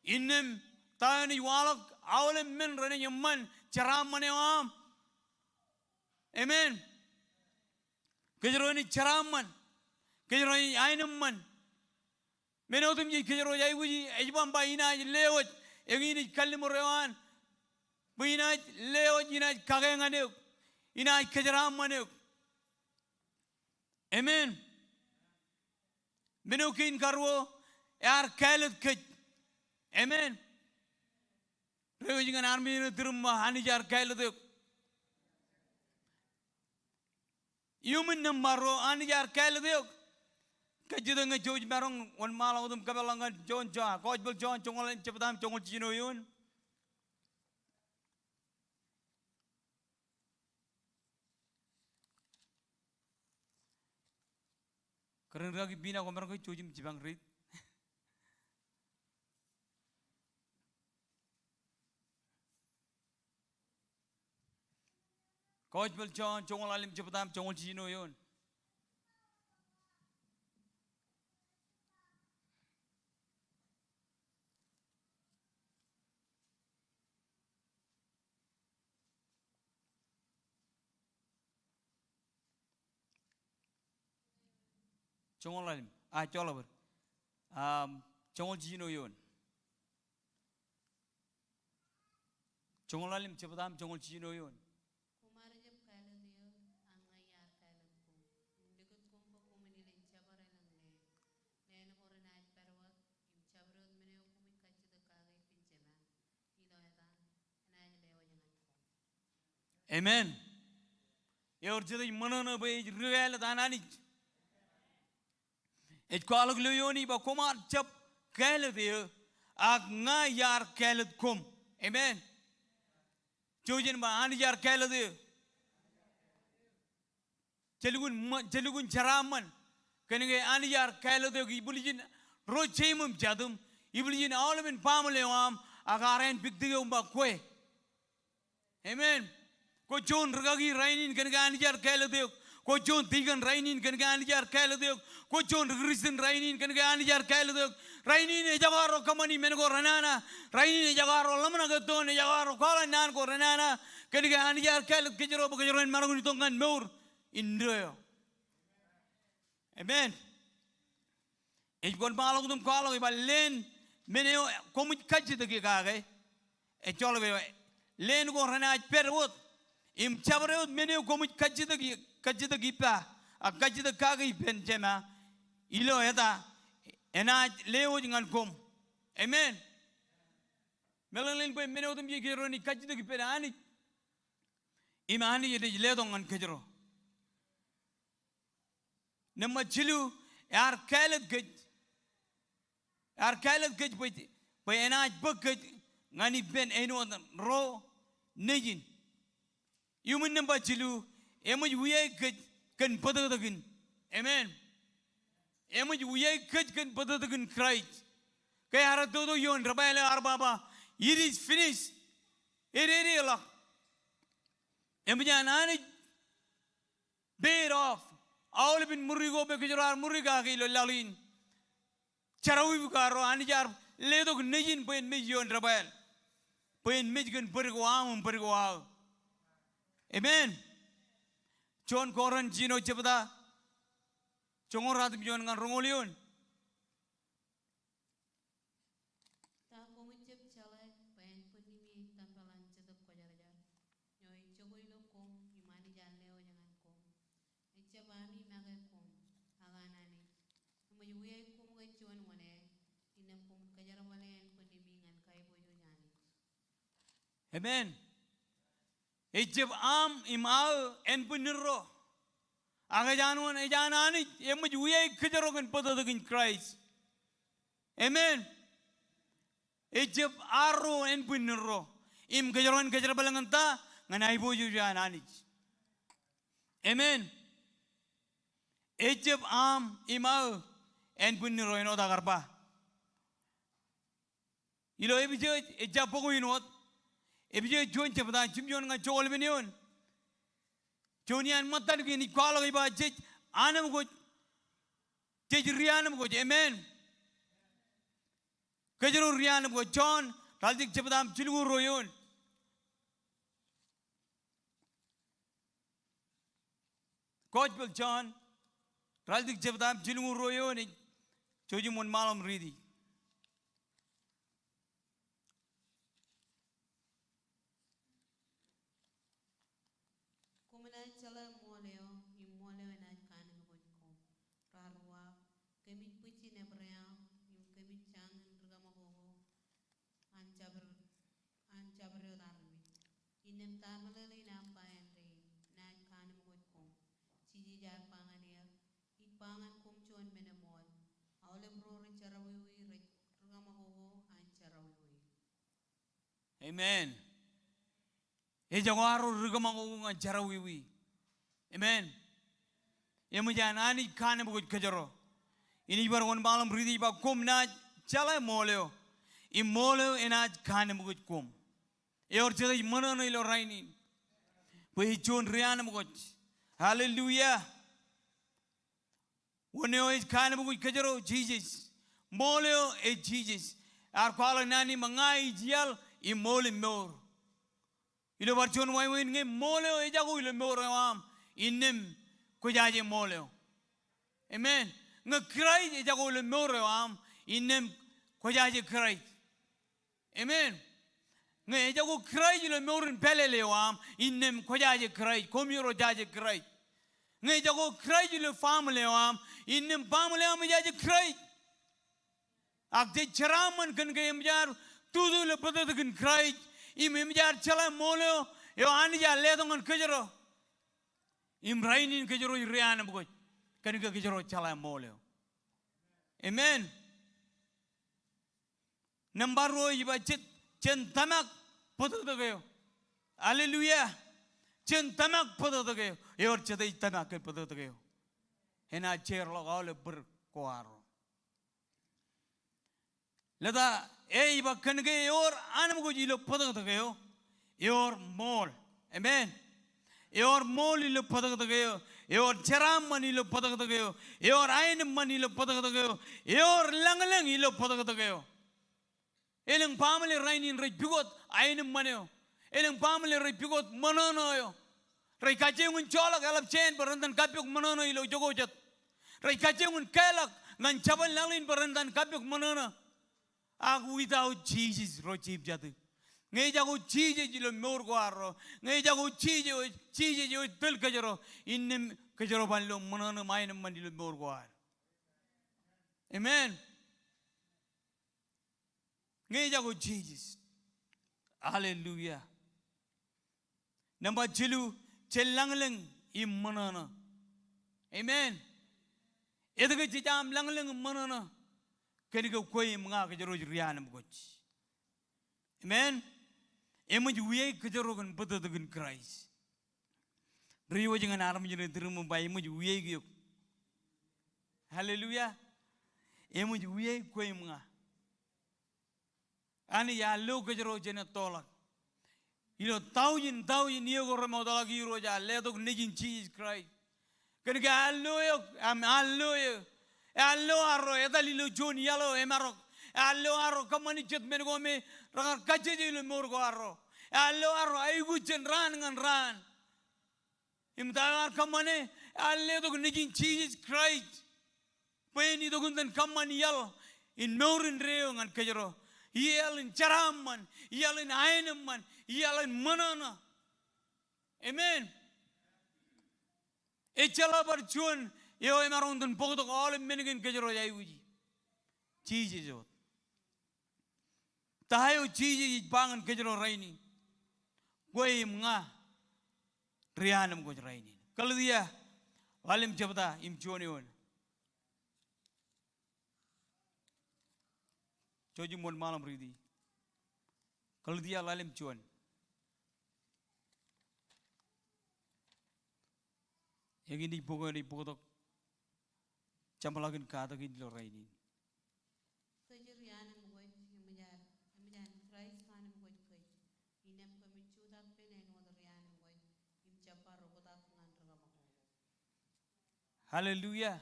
innām ta eo enaaj waḷọk, aolep men renaaj eṃṃan jeraaṃṃan eo aṃ. Amen. Kōjro enaaj jeraaṃṃan. Kōjro enaaj aenōṃṃan. Men otemjej kōjro ej aikuji, ej ba im ba inaaj lewōj, eñin ej kalliṃur eo an. Bwe inaaj lewōj, inaaj kake ñan eok, inaaj kōjeraaṃṃan eok. Amen. Men eo kein karuo, ear kāālōt kōj. Amen. Reiwōj ñan armej eo iturūṃ ba Anij ear kāālōt eok. Iuṃwin nōṃba ruo, Anij ear kāālōt eok. Kajjitōk ñe jouj im maroñ wōnṃaanḷọk wōt im kōpeḷḷọk ñan Jon, Jon, Gospel Jon, joñoul jebta im joñoul jiljino eoon. Kōrā in rikaki Pina, kwōmaroñ ke jouj im jipañ riit? Gospel John, joñoul ḷalem jebta im joñoul jiljino eoon. Joñoul ḷalem, a, joḷọk bōd. Am, joñoul jiljino eoon. Joñoul ḷalem jebta im joñoul jiljino eoon. Koṃ ar jab kāālōt eō, ak ña iar kāālōt koṃ im likūt koṃ bwe koṃwin ilo jabdewōt leen. Leen ko renaaj pād wōt im jabdewōt men eo koṃij kajjitōk kake ippān Jema, ilo eta enaaj lewōj ñan koṃ. Amen. Ewōr jet ej ṃōṇōṇō bwe ej ri kāālōt an Anij. Ej kwaḷọk ilo eoon ej ba, koṃ ar jab kāālōt eō, ak ña iar kāālōt koṃ. Amen. Jouj in ba, Anij ear kāālōt eō. Jelukkuun ṃō-, jelukkuun jeraaṃṃan kōn ke Anij ear kāālōt eok ibwiljin ro jeim im jatūṃ, ibwiljin aolepen baaṃle eo aṃ, ak ear āinpikdik eok im ba kwe. Amen. Kwōj juon rikaki rainin kōn ke Anij ear kāālōt eok. Kwōj juon tikōn rainin kōn ke Anij ear kāālōt eok. Kwōj juon ri-Kristian rainin kōn ke Anij ear kāālōt eok. Rainin ejako arro kōṃṃani men ko renana. Rainin ejako arro ḷōmṇak ettoon, ejako arro kwaḷọk naan ko renana. Kōn ke Anij ear kāālōt kōjro bwe kōjro en maroñ in itok ñan mour indeeo. Amen. Ej wōnṃaanḷọk otem kwaḷọk ej ba leen men eo koṃij kajjitōk kake. Ejjeḷọk ej ba leen ko renaaj pād wōt im jabdewōt men eo koṃij kajjitōk, kajjitōk ippa, ak kajjitōk kake ippān Jema, ilo eta enaaj lewōj ñan koṃ. Amen. Meḷeḷein bwe men otemjej kōjro enaaj kajjitōk ippān Anij im Anij enaaj letok ñan kōjro. Nōṃba jilu, ear kāālōt kōj. Ear kāālōt kōj bwe, bwe enaaj bōk kōj ñan ippān āinwōt ro nejin. Iuṃwin nōṃba jilu, eṃōj wiaik kōj kōn bōtōktōkin. Amen. Eṃōj wiaik kōj kōn bōtōktōkin Kraist. Ke ear toto ioon debwāāl eo ear ba ba, it is finished. Ededeḷọk. Eṃōj an Anij paid off aolepen ṃuri ko me kōjro ar ṃuri kake ilo laḷ in. Jerọwiwi ko arro, Anij ear letok nejin bwe en mej ioon debwāāl, bwe en mej kōn bōd ko aṃ im bōd ko aō. Amen. Juon Korint jiljino jebta, joñoul ruatimjuon ñan roñoul eoon. Ta koṃij jab jeḷā bwe ānbwinnimi ej tempeḷ an Jetōb Kwōjarjar, eo ej jokwe ilo koṃ im Anij ear lewōj ñan koṃ? Ejjab ami make koṃ, ak an Anij. Eṃōj wiaik koṃ ke juon wōṇāān, innām koṃ kōjerbale ānbwinnimi ñan kaiboojoj Anij. Amen. Ejjab aṃ im aō ānbwinnirro. Ak ej an wōn? Ej an Anij. Eṃōj wiaik kōjro kōn bōtōktōkin Kraist. Amen. Ejjab arro ānbwinnirro. Im kōjro en kōjerbale ñan ta? Ñan aiboojoj eo an Anij. Amen. Ejjab aṃ im aō ānbwinnirro, āinwōt aō kar ba. Ilo Epesōs, ejja bok in wōt. Epesōs juon jebta, jimjuon ñan joḷọk ḷalem eoon. Juon iaan ṃōttan kein ej kwaḷọk ej ba jej anemkwōj, jej ri-anemkwōj. Amen. Kōjro ri-anemkwōj. Jon, ralitōk jebta im jilñuul ruo eoon. Gospel John, ralitōk jebta im jilñuul ruo eoon ej, jouj im wōnṃaanḷọk im riiti. Koṃ enaaj jeḷā ṃool eo, im ṃool eo enaaj kaanemkwōj koṃ. Raar uwaak, kōmij bwijin Ebream, im kōmij jañin ri-kaṃakoko an jabdewōt, an jabdewōt armej. Innām ta meḷeḷein aō ba āindein, enaaj kaanemkwōj koṃ? Jisōs ear ba ñan er, ij ba ñan koṃ juon men eṃool, aolep ro rej jerọwiwi rej ri-kaṃakoko an jerọwiwi. Amen. Ejako arro ri-kaṃakoko ñan jerọwiwi. Amen. Eṃōj an Anij kaanemkwōj kōjro. Inaaj bar wōnṃaanḷọk im riiti ej ba koṃ naaj jeḷā ṃool eo, im ṃool eo enaaj kaanemkwōj koṃ. Ewōr jet ej ṃōṇōṇō ilo rainin. Bwe ej juon ri-anemkwōj. Hallelujah. Wōn eo ej kaanemkwōj kōjro? Jisōs. Ṃool eo ej Jisōs. Ear kwaḷọk naan in bwe ña ij iaḷ im ṃool im mour. Ilo bar juon wāween ñe ṃool eo ejako ilo mour eo aṃ, innām kwōjaje ṃool eo. Amen. Ñe Kraist ejako ilo mour eo aṃ, innām kwōjaje Kraist. Amen. Ñe ejako Kraist ilo mour in pālele eo aṃ, innām kwōjaje Kraist, koṃiro jaje Kraist. Ñe ejako Kraist ilo baaṃle eo aṃ, innām baaṃle eo aṃ ijaje Kraist. Ak jej jeraaṃṃan kōn ke eṃōj ad tutu ilo bōtōktōkin Kraist, im eṃōj ad jeḷā ṃool eo, eo Anij ear letok ñan kōjro. Im rainin kōjro ej ri-anemkwōj kōn ke kōjro jeḷā ṃool eo. Amen. Nōṃba ruo ej ba jet, jen tōmak bōtōktōk eo. Hallelujah. Jen tōmak bōtōktōk eo. Ewōr jet ej tōmak kōn bōtōktōk eo. Enaaj jeorḷọk aolep bōd ko arro. Lōta, ej ba kōn ke ewōr anemkwōj ilo bōtōktōk eo, ewōr ṃool. Amen. Ewōr ṃool ilo bōtōktōk eo. Ewōr jeraaṃṃan ilo bōtōktōk eo. Ewōr aenōṃṃan ilo bōtōktōk eo. Ewōr lañlōñ ilo bōtōktōk eo. Elōñ baaṃle rainin rej pukot aenōṃṃan eo. Elōñ baaṃle rej pukot ṃōṇōṇō eo. Rej kajjioñ in joḷọk eḷap jāān bwe ren itōn kappok ṃōṇōṇō ilo jokwe jet. Rej kajjioñ in kālọk ñan jabōn laḷ in bwe ren itōn kappok ṃōṇōṇō. Ak without Jesus ro jibjatū. Ñe ejako Jisōs ilo mour ko arro, ñe ejako Jisōs, Jisōs eo ej tōl kōjro, innām kōjro ban lo ṃōṇōṇō im aenōṃṃan ilo mour ko ad. Amen. Ñe ejako Jisōs. Hallelujah. Nōṃba jilu, jen lañlōñ im ṃōṇōṇō. Amen. Etke jej aṃ lañlōñ im ṃōṇōṇō? Kōn ke kwe im ña kōjro ej ri-anemkwōj. Amen. Eṃōj wiaik kōjro kōn bōtōktōkin Kraist. Ri wōj ñan armej ro tūrūṃ im ba eṃōj wiaik eok. Hallelujah. Eṃōj wiaik kwe im ña. Anij ear lo kōjro jān ettoḷọk. Ilo taujin, taujin iiō ko remootḷọk Irooj ear letok Nejin Jisōs Kraist. Kōn ke ear lo eok, im ear lo eō. Ear lo arro etal ilo juon iaḷ eo emarok. Ear lo arro kōṃṃani jet men ko me rekar kajjitōk ilo mour ko arro. Ear lo arro aikuj jān raan ñan raan. Im ta eo ear kōṃṃane, ear letok Nejin Jisōs Kraist bwe en itok in itōn kōṃṃan iaḷ in mour indeeo ñan kōjro. Iaḷ in jeraaṃṃan, iaḷ in aenōṃṃan, iaḷ in ṃōṇōṇō. Amen. Ejjeḷọk bar juon eo emaroñ itōn bōktok aolep men kein kōjro ej aikuji. Jisōs wōt. Ta eo Jisōs ej ba ñan kōjro rainin? Kwe im ña ri-anemkwōj rainin. Galetia ḷalem jebta im juon eoon. Jouj im wōnṃaanḷọk im riiti. Galetia ḷalem juon. Eñin ej bok eo enaaj bōktok jeṃḷọkin katak in ilo rainin. Kōj ri-anemkwōj, eṃōj an, eṃōj an Kraist kaanemkwōj kōj. Innām kōmij jutak pen āinwōt ri-anemkwōj, im jab bar oktak ñan rikōṃakoko. Hallelujah.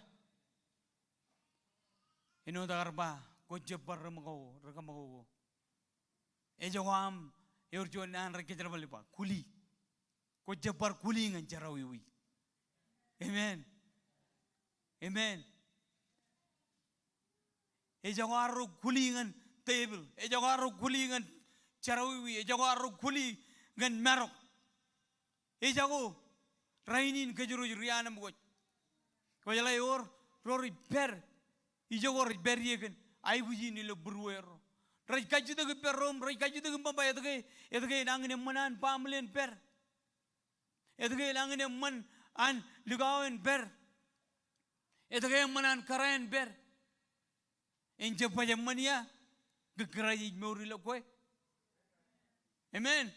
Āinwōt ear ba, kwōj jab bar rikōṃakoko, rikōṃakoko. Ejako aṃ, ewōr juon naan rej kōjerbale ba, kuli. Kwōj jab bar kuli ñan jerọwiwi. Amen. Amen. Ejako arro kuli ñan tepil. Ejako arro kuli ñan jerọwiwi. Ejako arro kuli ñan marok. Ejako rainin kōjro ej ri-anemkwōj. Kwōjeḷā ewōr ro rej pād. Ijoko rej pād ie kōn aikuj in ilo būruerro. Rej kajjitōk ippārro im rej kajjitōk im ba etke, etke enañin eṃṃan an baaṃle in pād. Etke enañin eṃṃan an likao in pād. Etke eṃṃan an kōrā in pād. En jab baj eṃṃan ia, ke Kraist ej mour ilo kwe. Amen.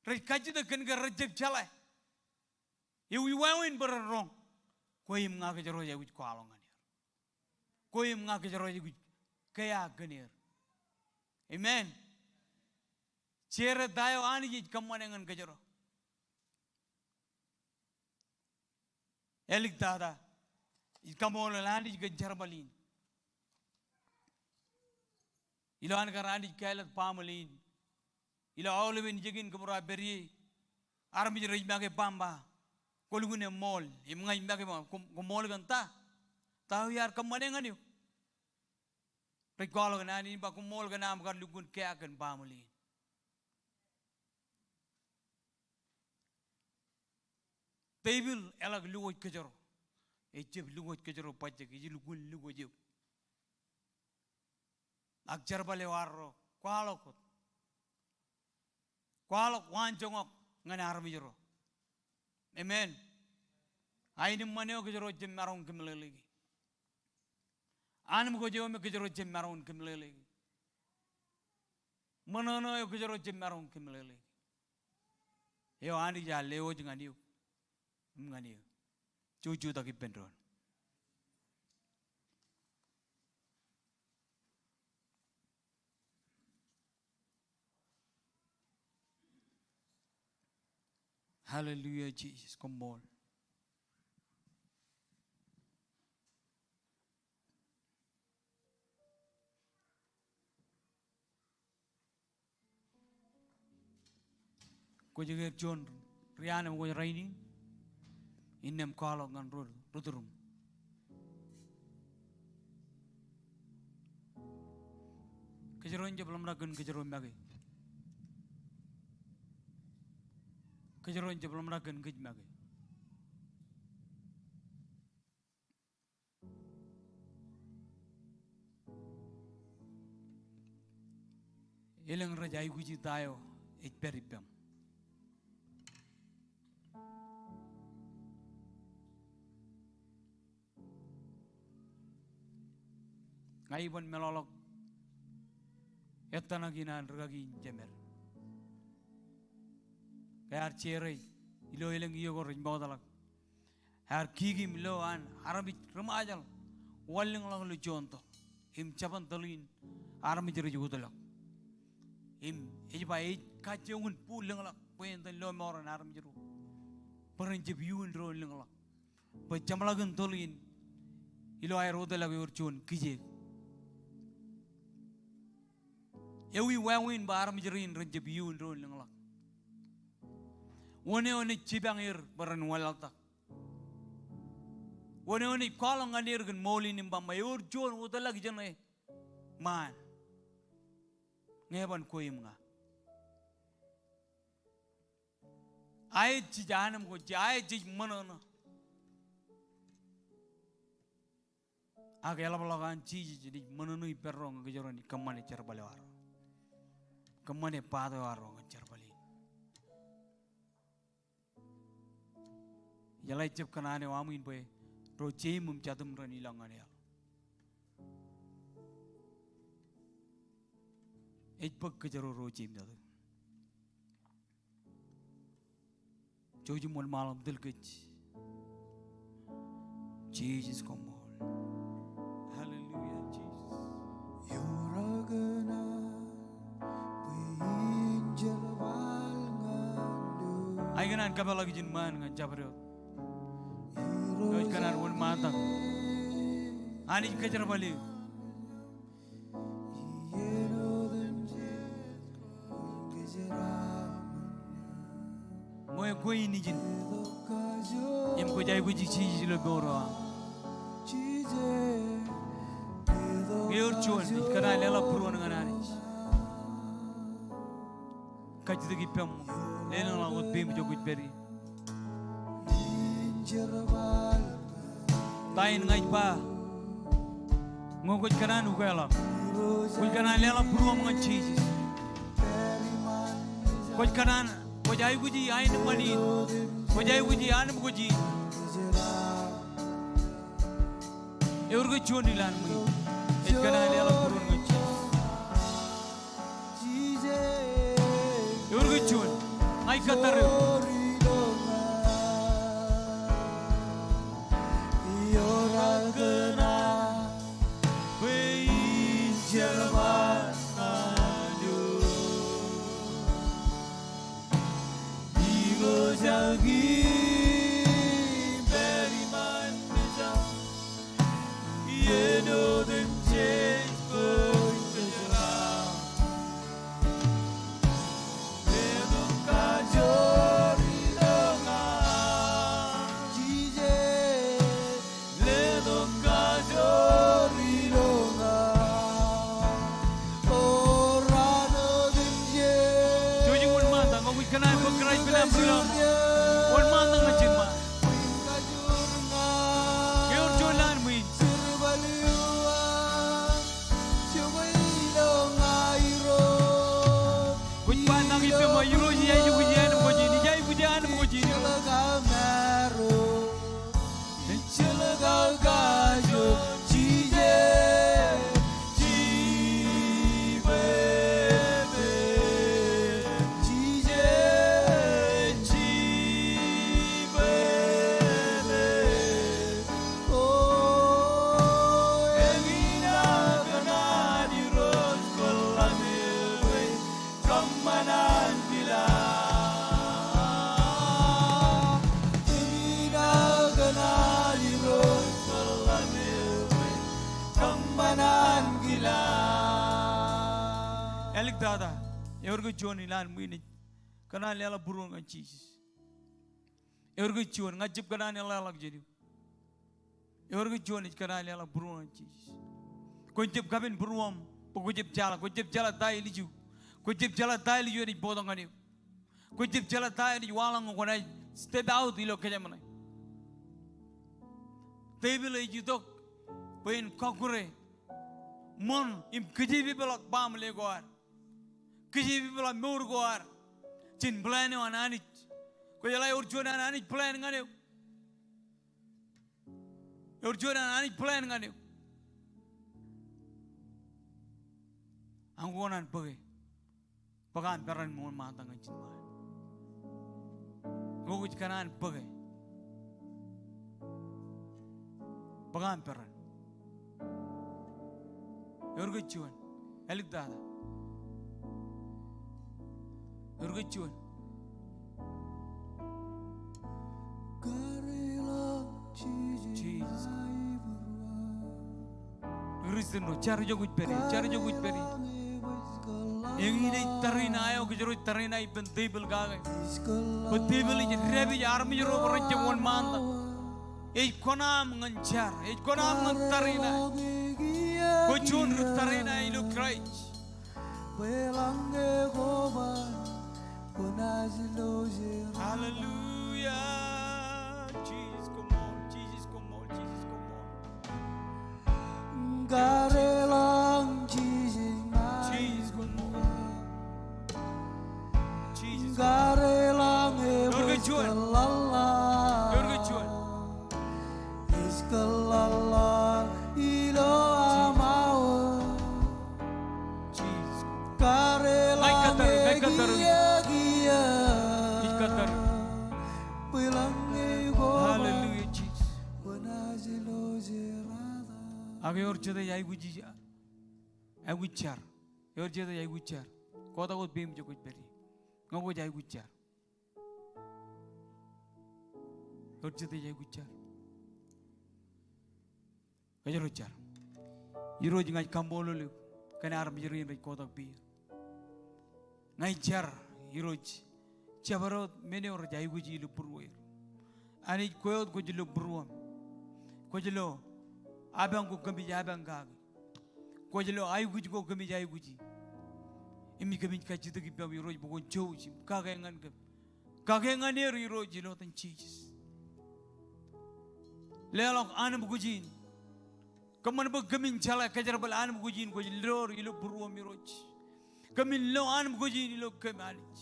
Rej kajjitōk kōn ke rejjab jeḷā. Ewi wāween bwe ren roñ? Kwe im ña kōjro ej aikuj kwaḷọk ñan er. Kwe im ña kōjro ej aikuj kea kōn er. Amen. Jere ta eo Anij ej kōṃṃane ñan kōjro. Āliktata, ij kaṃṃoolol Anij kōn jerbal in. Ilo an kar Anij kāālōt baaṃle in, ilo aolepen jikin kōmro pād ie, armej rej make baṃ ba, kwō lukkuun eṃṃool, im ña ij make ba, kwō, kwō ṃool kōn ta? Ta eo iar kōṃṃane ñan eok? Rej kwaḷọk naan in ba, kwō ṃool kōn aṃ kar lukkuun keak kōn baaṃle in. Tepil eḷak lukwōj kōjro. Ejjab lukwōj kōjro bajjek, ej lukkuun lukwōj eok. Ak jerbal eo arro, kwaḷọk wōt. Kwaḷọk waanjoñak ñan armej ro. Amen. Aenōṃṃan eo kōjro jab maroñ kōmeḷeḷeiki. Anōṃ kwōj eo me kōjro jab maroñ kōmeḷeḷeiki. Ṃōṇōṇō eo kōjro jab maroñ kōmeḷeḷeiki. Eo Anij ear lewōj ñan eok im ñan eō. Jutak ippān doon. Hallelujah, Jesus. Koṃṃool. Kwōj ke juon ri-anōṃ kwōj rainin, innām kwaḷọk ñan ri-, ri-tūriṃ. Kōjro en jab ḷōmṇak kōn kōjro make. Kōjro en jab ḷōmṇak kōn kōj make. Elōñ rej aikuji ta eo ej pād ippaṃ. Ña iban meḷọkḷọk ettōṇak in an rikaki in jemed. Ke ear jere ilo elōñ iiō ko rej mootḷọk. Ear kiikim ilo an armej ri-Ṃajeḷ wanlōñḷọk ilo juon tōl. Im jabōn tōl in armej rej wōtlọk. Im ej ba ej kajjioñ in bōk lōñḷọk bwe en itōn lọmọọren armej ro. Bwe ren jab iuun doon lōñḷọk. Bwe jeṃḷọkin tōl in ilo aer wōtlọk ewōr juon kijeek. Ewi wāween ba armej rein ren jab iuun doon lōñḷọk? Wōn eo enaaj jipañ er bwe ren wanlaḷtak? Wōn eo enaaj kwaḷọk ñan er kōn ṃool in im ba ṃōj ewōr juon wōtlọk ijeṇe ṃaan? Ñe eban kwe im ña. Aet jej anōṃ ko, aet jej ṃōṇōṇō. Ak eḷapḷọk an Jisōs enaaj ṃōṇōṇō ippārro ñe kōjro naaj kōṃṃane jerbal eo arro. Kōṃṃane part eo arro ñan jerbal in. Ijeḷā ejjab kōṇaan eo aṃ in bwe ro jeiṃ im jatūṃ ren ilọk ñan eaḷ. Ej bōk kōjro ro jeiṃ jatū. Jouj im wōnṃaanḷọk im tōl kōj. Jisōs koṃṃool. Hallelujah, Jisōs. Ij kōṇaan kōpeḷḷọk ijin ṃaan ñan jabdewōt. Ij kōṇaan wōnṃaantak. Anij kōjerbal eō. Ṃoe kwe in ijin im kwōj aikuji Jisōs ilo mour eo aṃ. Ke ewōr juon ej kōṇaan leḷọk būruon ñan Anij, kajjitōk ippaṃ, lelōñḷọk wōt peiṃ ijo kwōj pād ie. Ta in ña ij ba? Ñe kwōj kōṇaan ukeḷọk, kwōj kōṇaan leḷọk būruōṃ ñan Jisōs, kwōj kōṇaan, kwōj aikuji aenōṃṃan in, kwōj aikuji anōṃ kwōj in, ewōr ke juon ilowaan ṃwiin ej kōṇaan leḷọk būruon ñan Jisōs? Ewōr ke juon? Ña ij kōttar eok. Āliktata, ewōr ke juon ilowaan ṃwiin ej kōṇaan leḷọk būruon ñan Jisōs. Ewōr ke juon, ña ij jab kōṇaan leḷọk jān eok. Ewōr ke juon ej kōṇaan leḷọk būruon ñan Jisōs. Kwōn jab kapen būruōṃ bwe kwō jab jeḷā, kwō jab jeḷā ta ilo ijin. Kwō jab jeḷā ta ilo ijin enaaj bōktok ñan eok. Kwō jab jeḷā ta ilo ij waḷọk ñe kwōnaaj step out ilo kōjeṃḷọk. Tepil ej itok bwe en kọkkure ṃōn im kōjepepḷọk baaṃle ko ad. Kōjepepḷọk mour ko ad jān plan eo an Anij. Kwōjeḷā ewōr juon an Anij plan ñan eok. Ewōr juon an Anij plan ñan eok. Ak kwō kōṇaan bōke. Bōk aṃ peran ṃool ṃaantak ñan ijin ṃaan. Ñe kwōj kōṇaan bōke, bōk aṃ peran. Ewōr ke juon, āliktata. Ewōr ke juon. Jesus. Kūrjin ro, jar ijo kwōj pād ie, jar ijo kwōj pād ie. Eñin ej tariṇae eo kōjro ej tariṇae ippān tepil kake. Bwe tepil ej dāpij armej ro bwe ren jab wōnṃaantak. Ej kōṇaan ñan jar, ej kōṇaan ñan tariṇae. Kwōj juon ri tariṇae ilo Kraist. Hallelujah. Jesus, come on. Jesus, come on. Jesus, come on. Jesus, come on. Jesus, come on. Ewōr ke juon. Ewōr ke juon. Jesus. Ña ij kōttar eok, ña ij kōttar eok. Ij kōttar eok. Hallelujah, Jesus. Ak ewōr jete ej aikuj, aikuj jar. Ewōr jete ej aikuj jar. Kotak wōt peiṃ ijo kwōj pād ie. Ñe kwōj aikuj jar. Ewōr jete ej aikuj jar. Kōjro jar. Irooj, ña ij kaṃṃoolol eok kōn armej rein rej kotak pier. Ña ij jar, Irooj, jabdewōt men eo rej aikuji ilo būrueir. Anij, kwe wōt kwōj lo būruōṃ. Kwōj lo apañ ko kōmij apañ kaki. Kwōj lo aikuj ko kōmij aikuji. Im kōmij kajjitōk ippaṃ Irooj bwe kwōn jouj im kake ñan kōm. Kake ñan er Irooj ilo etan Jisōs. Leḷọk anbwikwōj in. Kōṃṃan bwe kōmin jeḷā kōjerbal anbwikwōj in kwōj lo er ilo būruōṃ Irooj. Kōmin lo anbwikwōj in ilo kōm Anij.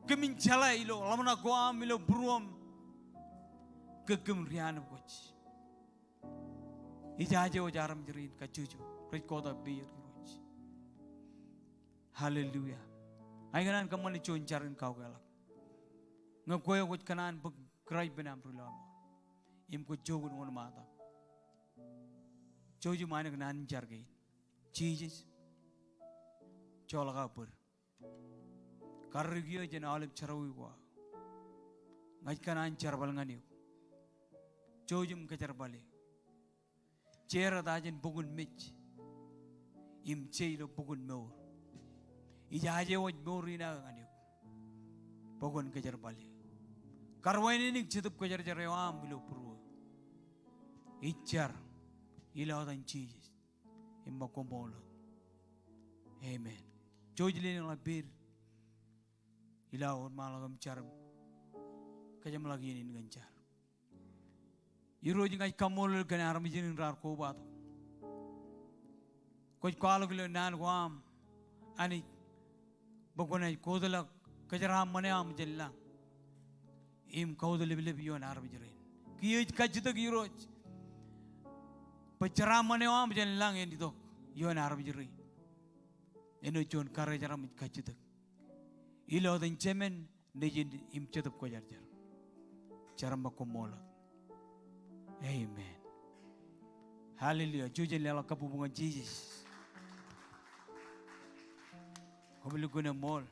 Kōmin jeḷā ilo ḷōmṇak ko aṃ ilo būruōṃ ke kōm ri anbwikwōj. Ijaje wōj armej rein kajjojo rej kotak pier Irooj. Hallelujah. Ña ikōṇaan kōṃṃane juon jar in kaukweḷap. Ñe kwe eo kwōj kōṇaan bōk Kraist ippān aṃ ri lọmọọr im kwōj jokwe in wōnṃaantak, jouj im anōk naan in jar kein. Jisōs, joḷọk aō bōd. Karreoik eō jān aolep jerọwiwi ko aō. Ña ij kōṇaan jerbal ñan eok. Jouj im kōjerbale. Jeorata jān bok in mej im je ilo bok in mour. Ijaje wōj mour in aō ñan eok bwe kwōn kōjerbale. Karuwaineneik Jetōb Kwōjarjar eo aṃ ilo būruō. Ij jar ilo etan Jisōs im ṃōk koṃṃool wōt. Amen. Jouj leen ḷap pād ilo aō wōnṃaanḷọk im jar im kōjeṃḷọk iien in kōn jar. Irooj, ña ij kaṃṃoolol kōn armej in raar kobatok. Kwōj kwaḷọk ilo naan ko aṃ Anij bwe kwōnaaj kōtḷọk kōjeraaṃṃan eo aṃ jān lañ im kautleplep ioon armej rein. Kiiō ej kajjitōk Irooj Bwe jeraaṃṃan eo aṃ jān lañ en itok ioon armej ri. Āinwōt juon karijeraṃ ej kajjitōk. Ilo etan Jemān, Nejin im Jetōb Kwōjarjar. Jeraṃṃan, koṃṃool wōt. Amen. Hallelujah. Jujen leḷọk kabbokbok ñan Jisōs. Koṃ lukkuun eṃṃool.